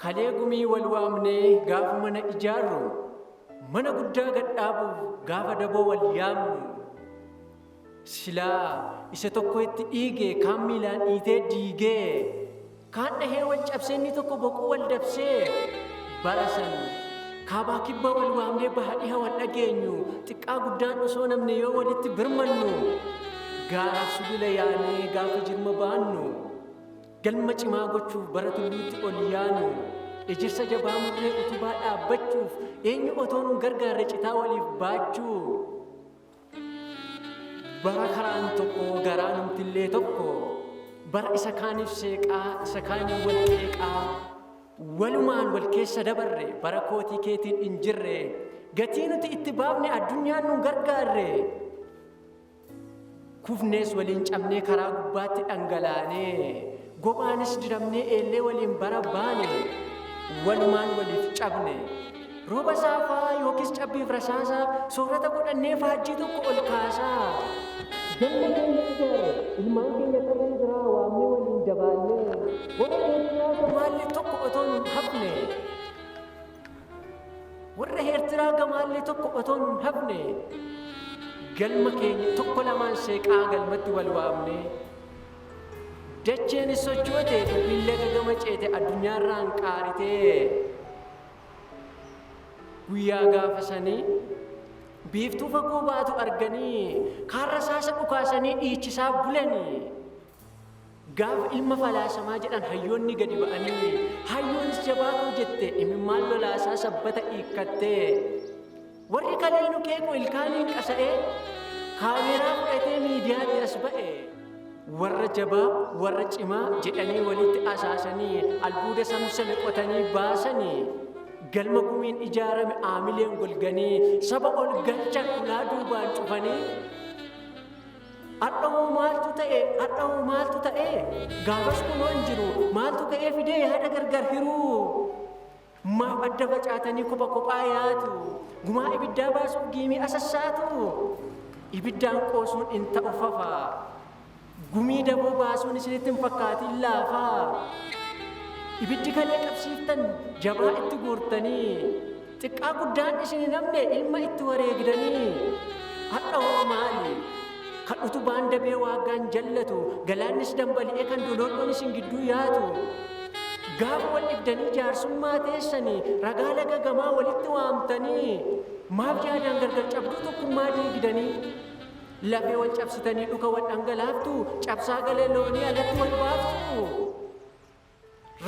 Kalee gumii wal waamnee gaafa mana ijaarru, mana guddaa gad dhaabuuf gaafa daboo wal yaamnu, silaa isa tokko itti dhiige kaan miilaan dhiitee diigee, kaan dhahee wal cabsee inni tokko boquu wal dabsee, bara san kaabaa kibba wal waamnee baha dhiha wal dhageenyu, xiqqaa guddaan osoo namne yoo walitti birmannu, gaaraaf sulula yaanee gaafa jirma baannu, galma cimaa gochuuf bara tulluutti ol yaanu, ejersa jabaa murree utubaa dhaabbachuuf eenyu otoo nun gargaarre citaa waliif baachuu, bara karaan tokko garaanumtillee tokko, bara isa kaaniif seeqaa isa kaaniin wal qeeqaa walumaan wal keessa dabarre, bara kootii keetiin hin jirre, gatii nuti itti baafne addunyaan nun gargaarre, kufnees waliin cabnee karaa gubbaatti dhangalaanee, gobaanis diramnee eellee waliin bara baane, walumaan waliif cabne. Rooba saafaa yookiis cabbiif rasaasaa soorata godhannee faajjii tokko ol kaasaa. Galma keenya ijaarre, ilmaan keenya tarree biraa waamnee waliin dabaallee, warra Eertiraa gamaallee tokko otoo nun hafne. Warra Eertiraa gamaallee tokko otoo nun hafne. Galma keenya tokko lamaan seeqaa galmatti wal waamnee. Dacheenis sochoote, dubbiin laga gama ceete, addunyaarraan qaaritee. Guyyaa gaafa sanii biiftuu fagoo baatu arganii kaan rasaasa dhukaasanii dhiichisaa bulanii. Gaafa ilma falaasamaa jedhan hayyoonni gadi ba'anii, hayyoonis jabaa koo jette imimmaan lolaasaa sabbata hiikkattee. Warri kalee nu qeequ ilkaaniin qasa'ee kaameeraa fudhatee miidiyaatti as ba'e. Warra jabaa warra cimaa jedhanii walitti asaasanii albuuda samsame qotanii baasanii, galma gumiin ijaarame aamileen golganii saba ol galchan ulaa duubaan cufanii. Har'a hoo maaltu ta'e? Har'a hoo maaltu ta'e? Gaafas kunoo hin jiru. Maaltu ka'ee fidee yaada gargar hiruu? Maaf adda facaatanii kopha kophaa yaatu? Gumaa ibiddaa baasuuf giimii asassaatu? Ibiddaan qoosuun hin ta'u fafa. Gumii daboo baasuun isinitti hin fakkaatin laafaa. Ibiddi kalee qabsiiftan jabaa itti guurtanii, xiqqaa guddaan isin hin hafne ilma itti wareegdanii. Har'a hoo maali? Kan utubaan dabee waaggaan jallatu, galaannis dambali'ee kan doloolloon isin gidduu yaatu. Gaafa wal dhibdanii jaarsummaa teessanii, ragaa laga gamaa walitti waamtanii, maaf yaadaan gargar cabduu tokkummaa diigdanii? Lafee wal cabsitanii dhuka wal dhangalaaftu, cabsaa galee loonii alatti wal baaftu.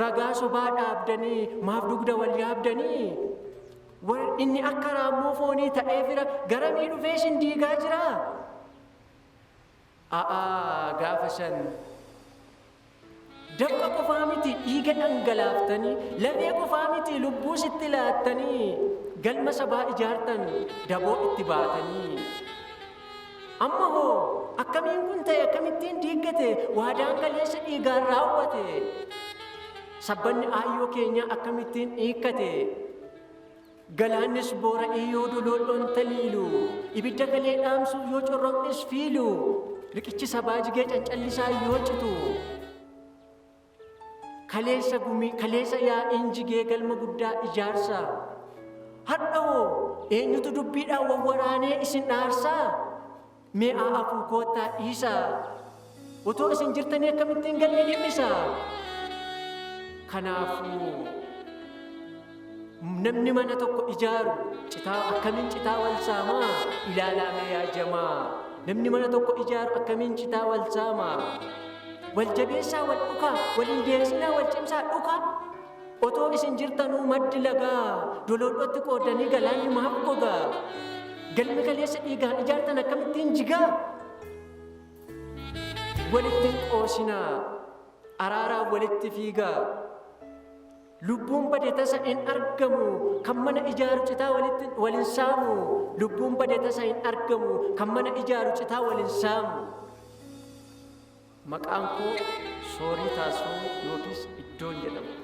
Ragaa sobaa dhaabdanii maaf dugda wal yaabdanii? Inni akka raammoo foonii ta'ee fira garamii dhufee isin diigaa jira? A'aa, gaafa san dafqa qofaa miti dhiiga dhangalaaftanii, lafee qofaa miti lubbuu sitti laattanii, galma sabaa ijaartan daboo itti baatanii. Amma hoo akkamiin kun ta'e, akkamittiin diiggate waadaan kaleessa dhiigaan raawwate? Sabbanni aayyoo keenyaa akkamittiin dhiikkate? Galaannis boora'ee yoo doloolloon taliilu, ibidda kalee dhaamsuuf yoo corroqnis fiilu, riqichi sabaa jigee cancallisaa yoo citu, kaleessa gumii kaleessa yaa'iin jigee galma guddaa ijaarsa. Har'a hoo eenyutu dubbiidhaan wawwaraanee isin dhaarsaa? Mee afuu koottaa dhiisaa. Otoo isin jirtanii akkamittiin galmi dhimmisa? Kanaafuu namni mana tokko ijaaru citaa akkamiin citaa wal saamaa? Ilaalaa mee yaa jamaa. Namni mana tokko ijaaru akkamiin citaa wal saamaa? Wal jabeessaa wal dhukaa, waliin deebisinaa wal cimsaa dhukaa. Otoo isin jirtanuu maddi lagaa doloodhootti qoodanii galaanni maaf gogaa? Galmi kaleessa dhiigaan ijaartan akkamittiin jigaa? Walitti hin qoosinaa, araaraan walitti fiigaa. Lubbuun bade tasa hin argamu, kan mana ijaaru citaa walitti wal hin saamu. Lubbuun bade tasa hin argamu, kan mana ijaaru citaa wal hin saamu. Maqaan koo Soorii Taasfamuu yookiis Iddoon jedhama.